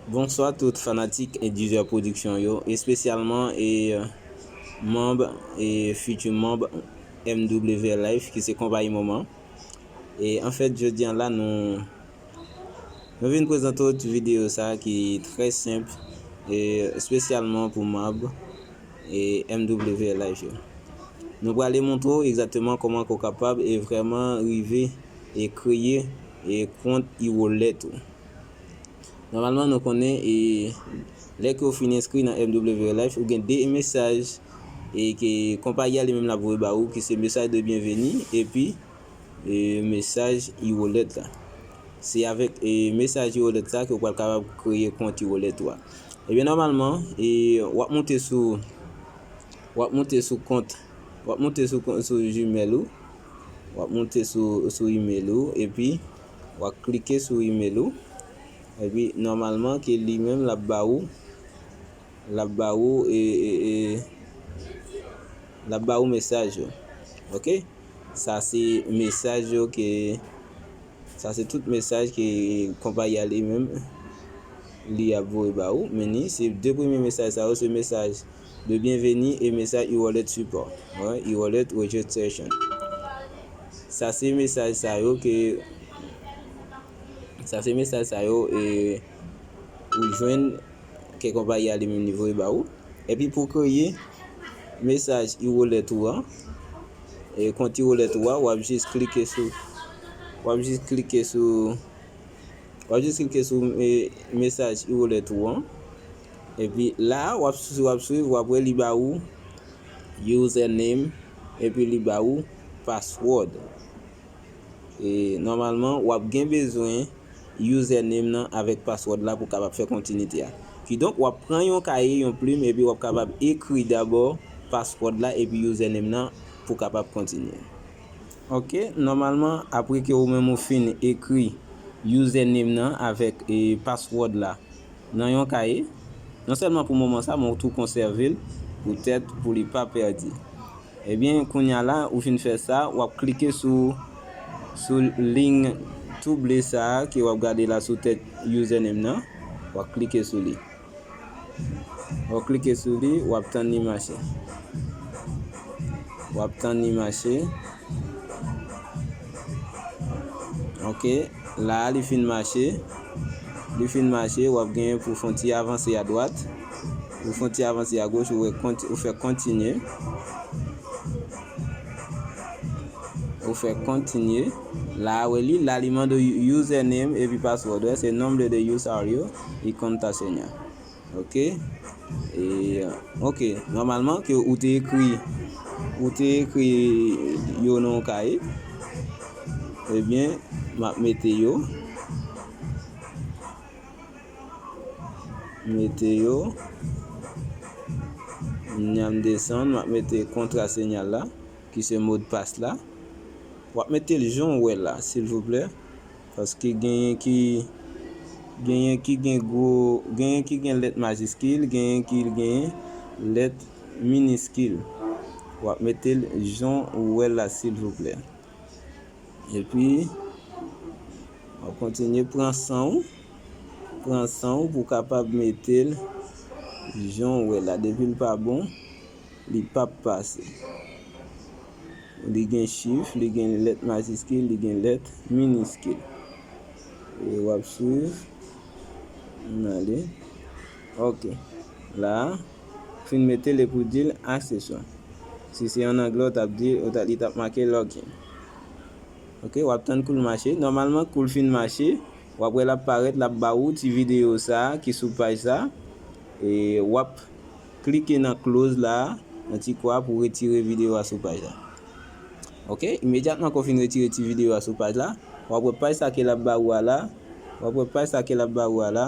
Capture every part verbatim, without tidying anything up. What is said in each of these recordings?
Bonswa tout fanatik Divè Pwodiksyon yo, espesyalman e manb e fiti manb M W L Life ki se konpayi moman. E anfèt jodi a la nou nou vin prezante w ti videyo sa ki trè senp e espesyalman pou manb e M W L Life yo. Nou prale montre w egzakteman kòman ke w kapab e vrèman rive e kreye e kont e-wallet ou. Nòmalman nou konnen e lè ke w fin enskri nan M W L Life ou gen de mesaj e ke konpayi a li menm l ap voye ba ou ki se mesaj de byenveni epi e mesaj e-wallet la. Se avèk e mesaj e-wallet sa ke w pral kapab kreye kont e-wallet ou a. Ebyen nòmalman e w ap moute sou w ap moute sou kont w ap moute sou kont sou Gmail ou w ap moute sou sou email ou epi w ap klike sou email ou epi nòmalman ke li menm l ap ba ou l ap ba ou e e e l ap ba ou mesaj yo. Ok, sa se mesaj yo ke sa se tout mesaj ke konpayi a li menm li ap voye ba ou. Men ni se de premye mesaj sa yo se mesaj de byenveni e mesaj e-wallet sipò, e-wallet registration. Sa se mesaj sa yo ke sa se mesaj sa yo e ou jwenn ke konpayi a li menm li voye ba ou. Epi pou kreye mesaj e-wallet ou a e kont e-wallet ou a w ap jis klike sou w ap jis klike sou w ap jis klike sou e mesaj e-wallet ou a. Epi la w ap w ap swiv w ap wè li ba ou username epi li ba ou password. E nòmalman w ap gen bezwen username nan avèk password la pou kapab fè kontinite a. Kidonk w ap pran yon kaye, yon plim epi w ap kapab ekri dabò password la epi username nan pou kapab kontinye. Ok, nòmalman apre ke ou menm ou fin ekri username nan avèk e password la nan yon kaye, non sèlman pou moman sa men ou tou konsève l poutèt pou li pa pèdi. Ebyen kounye a la ou fin fè sa w ap klike sou sou liy tou ble sa a ke w ap gade la sou tèt username nan w ap klike sou li w ap klike sou li w ap tann li mache w ap tann li mache ok la a li fin mache li fin mache w ap genyen pou fon ti avanse adwat ou fon ti avanse agoch ou fè kontinye ou fè kontinye la a wè li la li mande username epi password wè se number de user yo e konta senya ok e ok nòmalman ke ou te ekri ou te ekri yo nan yon kaye ebyen m ap mete yo mete yo nyan m desann m ap mete kontra senyal la ki se modpas la w ap mete l jan w wè la silvouplè paske genyen ki genyen ki gen gwo genyen ki gen lèt majiskil genyen ki gen lèt miniskil w ap mete l jan w wè la silvouplè epi w ap kontinye pran san w pran san w pou w kapab mete l jan w wè la depi l pa bon li p ap pase li gen chif li gen lèt majiskil li gen lèt miniskil e w ap swiv n ale ok la fin mete l epi w di l akseswa si se an anglè w t ap di li t ap make login ok w ap tann kou l mache nòmalman kou l fin mache w ap wè l ap parèt l ap ba ou ti videyo sa ki sou paj sa e w ap klike nan close la nan ti kwa pou retire videyo a sou paj la ok imedyatman ke w fin retire ti videyo a sou paj la w ap wè paj sa ke l ap ba ou a la w ap wè paj sa ke l ap ba ou a la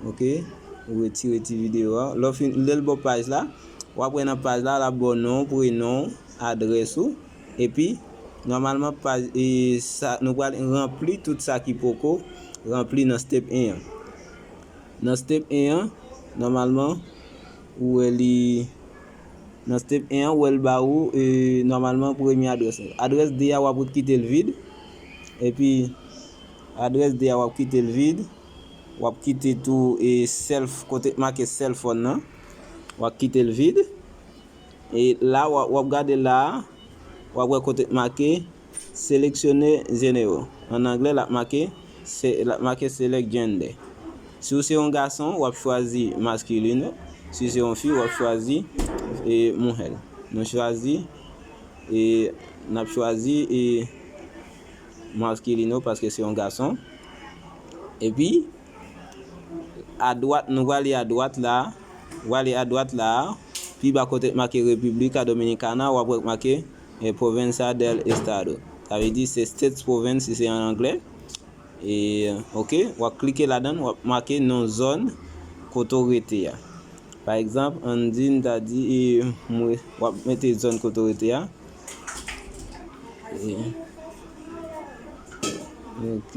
ok ou retire ti videyo a lè w fin lè l ba w paj la w ap wè nan paj la l ap ba w non prenon adrès ou epi nòmalman paj e sa nou pral ranpli tout sa ki poko ranpli nan step en an nan step en an nòmalman ou wè li nan step en an ou wè l ba ou e nòmalman premye adrès la adrès de a w ap kite l vid epi adrès de a w ap kite l vid W ap kite tou e self, kote k make cell phone nan. W ap kite l vid. E la, w ap, w ap gade la a, w ap wè kote k make seleksyone jenero. An anglè, l ap make, se, l ap make select gender. Si w se yon gason, w ap chwazi masculino. Si w se yon fi, w ap chwazi e mujer. Nou chwazi e n ap chwazi e masculino paske se yon gason. Epi, adwat, nou prale adwat la, prale adwat la, pi ba kote k make República Dominicana, w ap wè k make eh, Provincia del Estado. Sa vle di se States Province si se an anglè. E, ok, w ap klike ladan l, w ap make non zòn kote w rete a. Pa egzanp, ann di, m ta di, e, mwen, w ap mete zòn kote w rete a. E, ok.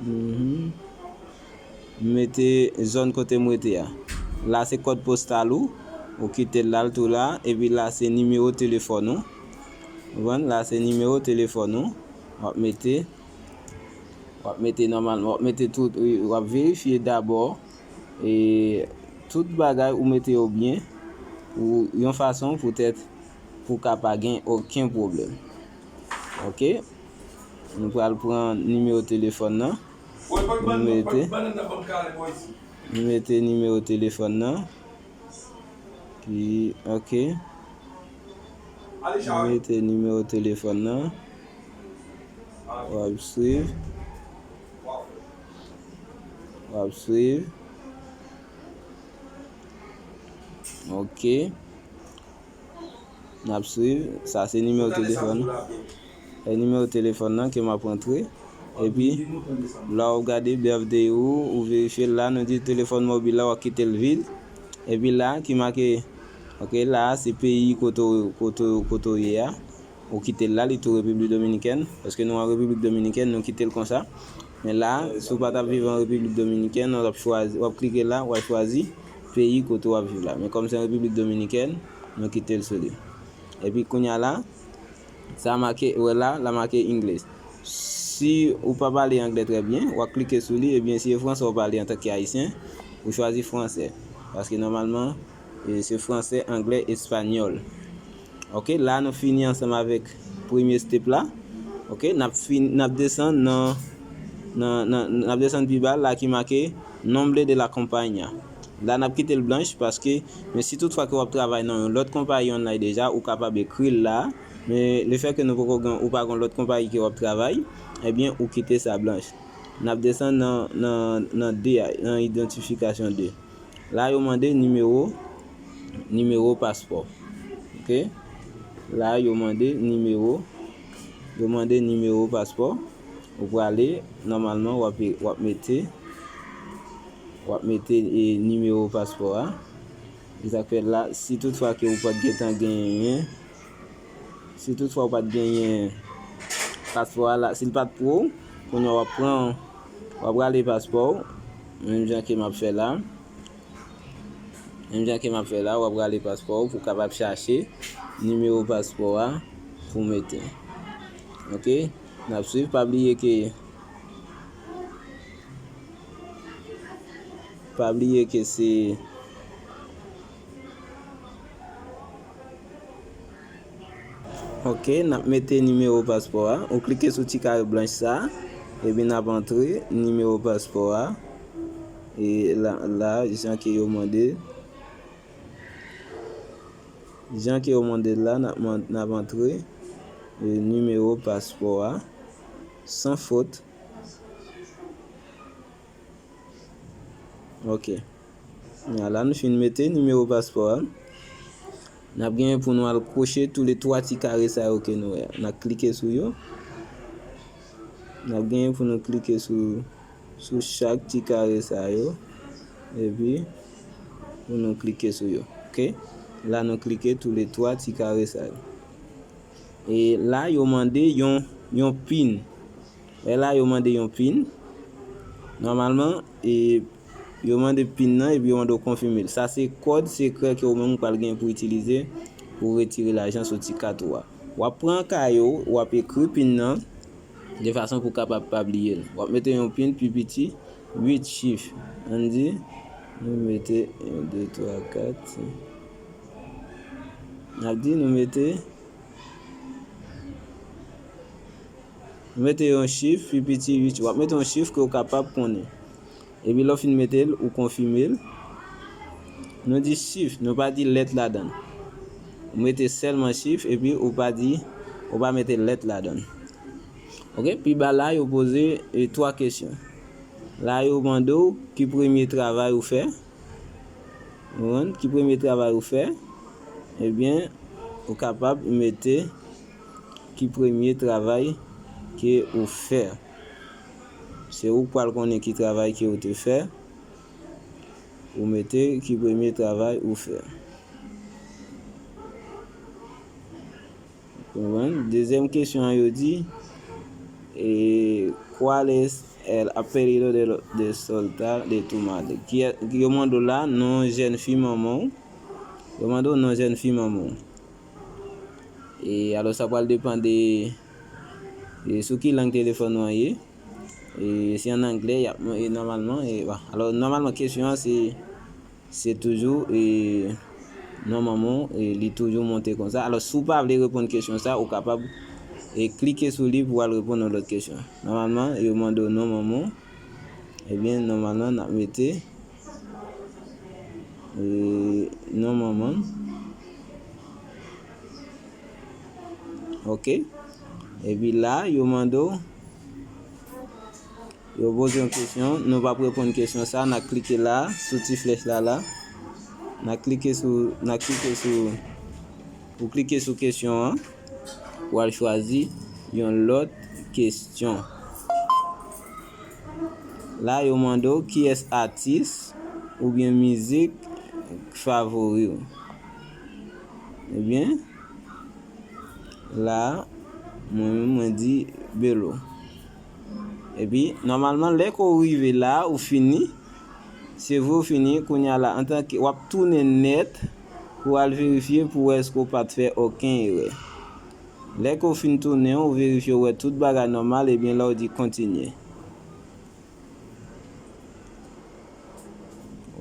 Mhm. M mete zòn kote m rete a. La se kòd postal ou, ou kite l la, l tou la, epi la se nimewo telefòn ou. Ou konprann? La se nimewo telefòn ou. W ap mete, w ap mete nòmalman, w ap mete tout, w ap verifye dabò, e tout bagay ou mete yo byen, pou yon fason poutèt pou ka pa gen okenn pwoblèm. Ok? Nou pral pran nimewo telefòn nan. Nou mete, nou mete nimewo telefòn nan. Ki, ok. Nou mete nimewo telefòn nan. W ap swiv. W ap swiv. Ok. N ap swiv. Sa se nimewo telefòn. E nimewo telefòn nan ke m ap rantre. Epi, la w gade birthday ou, ou verifye l la, nou di telefòn mobil la, w ap kite l vid. Epi la, ki make, ok, la a se peyi kote, kote, kote w ye a. Ou kite l la, li tou Repiblik Dominikèn. Paske nou an Repiblik Dominikèn, nou kite l konsa. Men la, si w pa t ap viv an Repiblik Dominikèn, w ap chwazi, w ap klike la, w ap chwazi peyi kote w ap viv la. Men kòm se an Repiblik Dominikèn, nou kite l sou li. Epi kounye a la, sa make, wè la, la make English. Si ou pa pale anglè trè byen, w ap klike sou li, ebyen si e fransè w pale antanke ayisyen, ou chwazi fransè. Paske nòmalman, e, se fransè, anglè, espanyòl. Ok, la nou fini ansanm avèk premye step la. Ok, n ap fin, n ap desann nan, nan, nan, n ap desann pi ba la ki make nombre de la compañía. La n ap kite l blanch paske, men si toutfwa ke w ap travay nan yon lòt konpayi online deja, ou kapab ekri l la. Men lefètke nou poko gen, ou pa gen lòt konpayi ke w ap travay, ebyen ou kite sa blanch. N ap desann nan, nan, nan de a, nan idantifikasyon de. La yo mande nimewo, nimewo paspò. Ok? La yo mande nimewo, yo mande nimewo paspò. Ou prale, nòmalman w ap, w ap mete, w ap mete, e, nimewo paspò a. E sa k fè la, si toutfwa ke ou pa t gentan genyen, si toutfwa ou pa t genyen paspò a la, si l pa t pou ou, kounye a w ap pran, w ap rale paspò w, menm jan ke m ap fè la. Menm jan ke m ap fè la, w ap rale paspò w pou w kapab chache nimewo paspò a pou w mete. Ok? N ap swiv, pa bliye ke, pa bliye ke se Ok, n ap mete nimewo paspò a. Ou klike sou ti kare blanch sa a, epi n ap antre nimewo paspò a. E la, la, jan ke yo mande, jan ke yo mande la, n ap man-, n ap antre, e, nimewo paspò a, san fot. Ok. Kounye a la, nou fin mete nimewo paspò a. N ap genyen pou nou al koche tou le twa ti kare sa yo ke nou wè a. N ap klike sou yo. N ap genyen pou nou klike sou, sou chak ti kare sa yo. Epi, pou nou klike sou yo. Ok? La, nou klike tou le twa ti kare sa yo. E la, yo mande yon, yon pin. E la, yo mande yon pin. Nòmalman, e, yo mande pin nan, epi yo mande w konfime l. Sa se kòd sekrè ke ou menm ou pral gen pou itilize pou retire lajan sou ti kat ou a. W ap pran kay ou, w ap ekri pin nan, de fason pou w kapab pa bliye l. W ap mete yon pin pi piti uit chif. Ann di, nou mete yon, de, twa, kat, senk. N ap di nou mete, nou mete yon chif pi piti uit. W ap mete yon chif ke w kapab konnen. Epi lè w fin mete l, ou konfime l. Nou di chif, nou pa di lèt ladan l. Ou mete sèlman chif, epi ou pa di, ou pa mete lèt ladan l. Oke, pi ba la, yo poze, e, twa kesyon. La, yo mande w ki premye travay ou fè. Ou konprann? Ki premye travay ou fè? Ebyen, ou kapab mete ki premye travay ke ou fè. Se ou k pral konnen ki travay ke ou te fè. Ou mete ki premye travay ou fè. Konprann? Dezyèm kesyon an, yo di, e, ¿cuál es el apellido de, de soltera de tu madre? Ki, yo mande w la, non jèn fi manman w. Yo mande w non jèn fi manman w. E, alò, sa pral depann de, e, sou ki lang telefòn ou an ye. E, si an anglè, y ap, e, nòmalman, e, bon, alò, nòmalman, kesyon an, se, se toujou, e, non manman w, e, li toujou monte konsa. Alò, si w pa vle reponn kesyon sa, ou kapab, e, klike sou li pou w al reponn yon lòt kesyon. Nòmalman, yo mande w non manman w. Ebyen, nòmalman, n ap mete, e, non manman m. Oke. Epi la, yo mande w, yo poze yon kesyon. Nou p ap reponn kesyon sa. N a klike la, sou ti flèch la, la. N a klike sou, n a klike sou, ou klike sou kesyon an. Ou al chwazi yon lòt kesyon. La, yo mande w kiyès atis oubyen mizik favori w. Ebyen, la, mwen menm, mwen di Belo. Epi, nòmalman, lè ke w rive la, ou fini, se vre w fini, kounye a la, antanke w ap tounen nèt pou w al verifye pou w wè èske w pa t fè okenn erè. Lè ke w fin tounen, ou verifye, w wè tout bagay nòmal, ebyen, la, w di kontinye.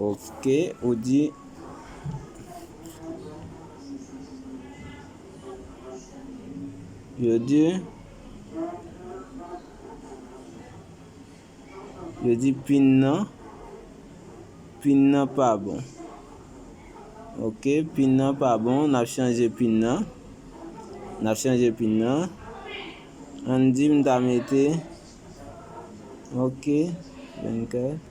Oke, ou di, yo di, yo di pin nan, pin nan pa bon. Oke, pin nan pa bon, n ap chanje pin nan. N ap chanje pin nan. Ann di m ta mete, oke, vennkat.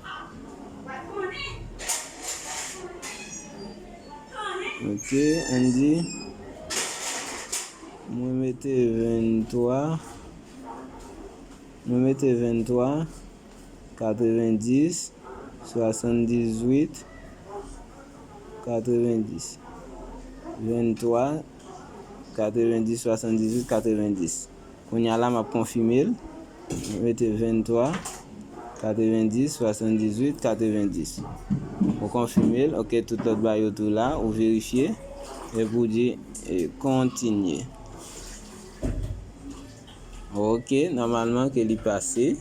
Oke, ann di, mwen mete venntwa. Mwen mete venntwa, katrevendis, swasanndizwit, katrevendis. Venntwa, katrevendis, swasanndizwit, katrevendis. Kounye a la, m ap konfime l. Mwen mete venntwa, katrevendis, swasanndizwit, katrevendis. Ou konfime l, oke, tout lòt bagay yo tou la, ou verifye, epi ou di, e, kontinye. Oke, nòmalman ke li pase.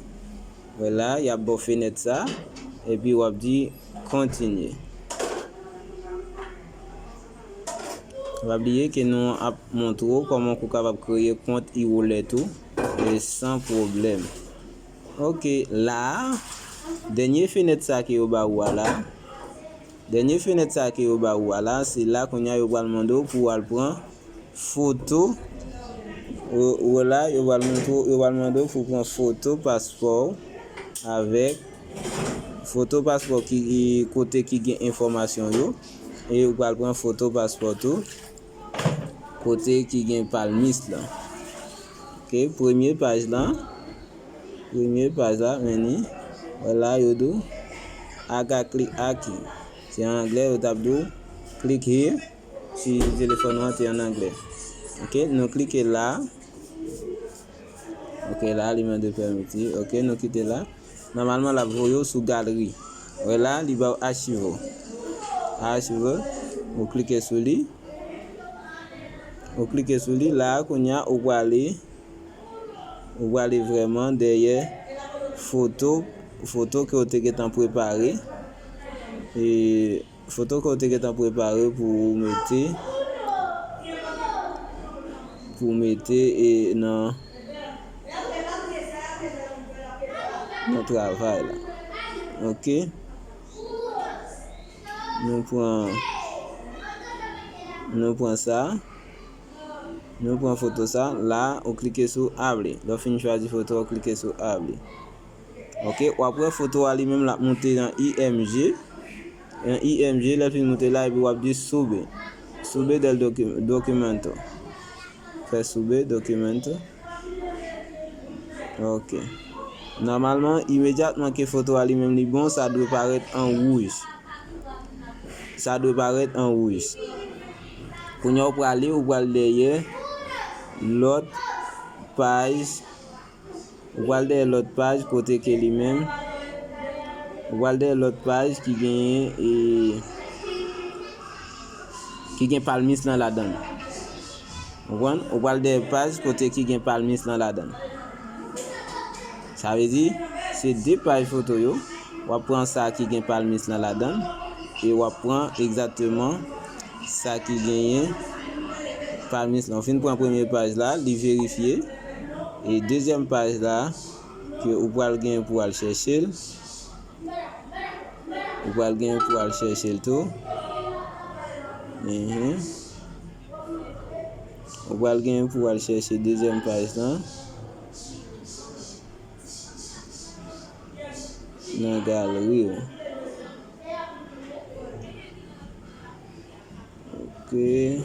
Vwala, y ap ba w fenèt sa, epi w ap di kontinye. Pa bliye ke nou ap montre w kòman pou w kapab kreye kont e-wallet ou, e san pwoblèm. Oke, la a, dènye fenèt sa ke yo ba ou a la, dènye fenèt sa ke yo ba ou a la, se la kounye a yo pral mande w pou w al pran foto. Ou, ou wè la, yo pral montre w, yo pral mande w pou w pran foto paspò w avèk foto paspò ki, ki, kote ki gen enfòmasyon yo. E ou pral pran foto paspò tou kote ki gen palmis lan. Oke, premye paj lan. Premye paj la, men ni. Vwala, yo di w, aga click aquí. Se an anglè, yo t ap di w, click here. Si telefòn ou an te an anglè. Oke, nou klike la. Oke, la, li mande pèmiti. Oke, nou kite la. Nòmalman, l ap voye w sou galri. Wè la, li ba w achive. Achive, ou klike sou li. Ou klike sou li, la, kounye a, ou prale Ou prale vrèman dèyè foto, foto ke w te gentan prepare. E foto ke w te gentan prepare pou w mete, pou w mete e nan, nan travay la. Oke. Nou pran, nou pran sa. Nou pran foto sa. La, ou klike sou abli. Lè w fin chwazi foto, ou klike sou abli. Oke, w ap wè foto a li menm l ap moute nan I M G. Nan I M G, lè l fin moute la, epi w ap di soube. Soube del docu-, documento. Fè soube documento. Oke. Nòmalman, imedyatman ke foto a li menm li bon, sa dwe parèt an wouj. Sa dwe parèt an wouj. Kounye a ou prale, ou pral dèyè lòt paj. Ou pral dèyè lòt paj kote ke li menm. Ou pral dèyè lòt paj ki genyen e ki gen palmis lan ladan l. Ou konprann? Ou pral dèyè paj kote ki gen palmis lan ladan l. Sa vle di, se de paj foto yo. W ap pran sa ki gen palmis lan ladan l. E w ap pran egzakteman sa ki genyen palmis lan. Ou fin pran premye paj la, li verifye. E dezyèm paj la, ke ou pral gen pou al chèche l. Ou pral gen pou al chèche l tou. Mhm. Ou pral gen pou al chèche dezyèm paj lan nan galri w. Oke.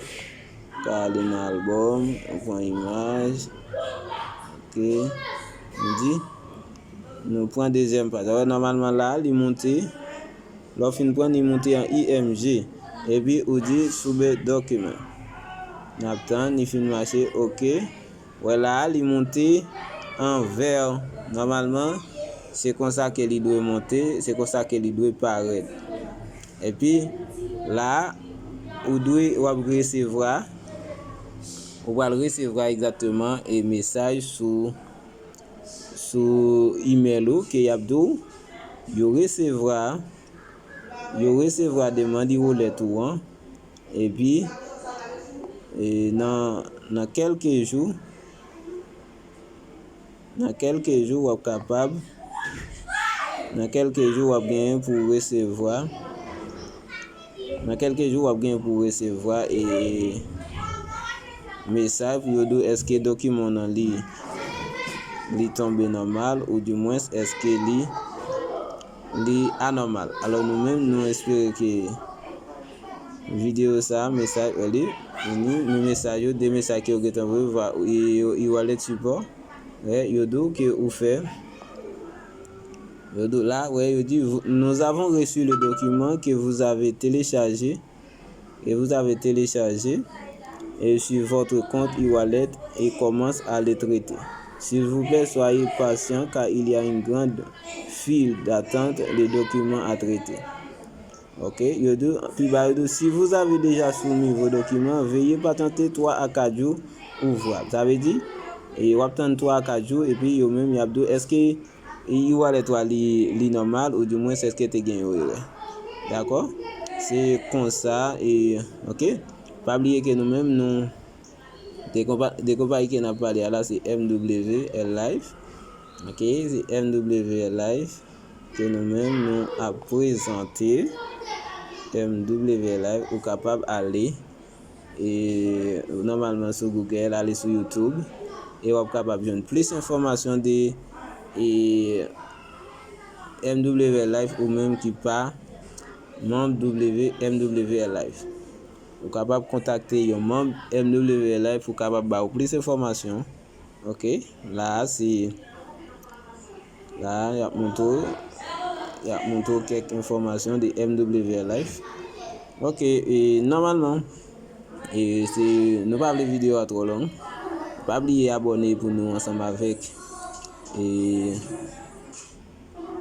Ka ale nan albòm, ou pran imaj. Oke. Nou di, nou pran dezyèm paj. Alò, nòmalman la, li moute. Lè w fin pran, li moute an I M G. Epi, ou di, soube document. N ap tann, li fin mache, oke. Wè la a, li moute an vè. Nòmalman, se konsa ke li dwe monte, se konsa ke li dwe parèt. Epi, la a, ou dwe, w ap resevwa, ou pral resevwa egzakteman e mesaj sou, sou imèl ou ke y ap di w, yo resevwa, yo resevwa demann e-wallet ou an. Epi, e, nan, nan kèlke jou, nan kèlke jou w ap kapab, nan kèlke jou w ap genyen pou w resevwa, nan kèlke jou w ap genyen pou w resevwa, e, mesaj pou yo di w èske dokiman w nan li, li tonbe nòmal, ou dimwens èske li, li anòmal. Alò, nou menm, nou espere ke videyo sa, mesaj, wè li, vini, men mesaj yo, de mesaj ke yo gentan voye, va, e, yo, e-wallet support, wè, yo di w ke ou fè, yo di w la, wè, yo di, vous, nous avons reçu le document que vous avez téléchargé, et vous avez téléchargé, et sur votre compte e-wallet et commence à le traiter. S'il vous plaît, soyez patient car il y a une grande file d'attente de documents à traiter. Ok, yo di, pi ba yo di, si vous avez déjà soumis vos documents, veuillez patienter twa a kat jou ouvrab. Sa vle di, e w ap tann twa a kat jou, epi yo menm y ap di w, èske e-wallet ou a li, li nòmal, ou dimwens èske te gen yon erè. Dakò? Se konsa, e, ok? Pa bliye ke nou menm, nou, de konpa-, de konpayi ke n ap pale a la, se M W L Life. Ok? Se M W L Life. Ke nou menm nou ap prezante M W L Life, ou kapab ale, e, nòmalman sou Google, ale sou YouTube, e w ap kapab jwenn plis enfòmasyon de, e, M W L Life ou menm ki pa manm W, M W L Life. Ou kapab kontakte yon manm M W L Life pou kapab ba w plis enfòmasyon. Ok, la a se, la a y ap montre w, y ap montre w kèk enfòmasyon de M W L Life. Ok, e nòmalman, e se, nou pa vle videyo a twò long. Pa bliye abòne pou nou ansanm avèk, e,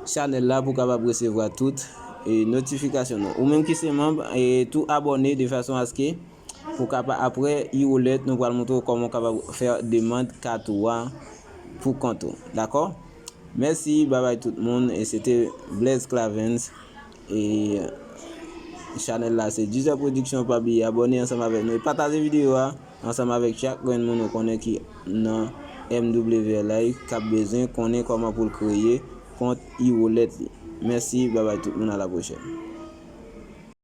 chanèl la pou kapab resevwa tout, e, notifikasyon nou. Ou menm ki se manm, e, tou abòne de fason aske pou kapab, apre e-wallet, nou pral montre w kòman w kapab fè demann kat ou a pou kont ou. Dakò? Mèsi, babay tout moun. E se te Blaise Clavens. E chanèl la se Deezer Production. Pa bliye abòne ansanm avèk nou e pataje videyo a ansanm avèk chak grenn moun ou konnen ki nan M W L I k ap bezwen konnen kòman pou l kreye kont e-wallet li. Mèsi, babay tout moun, a la pwochèn.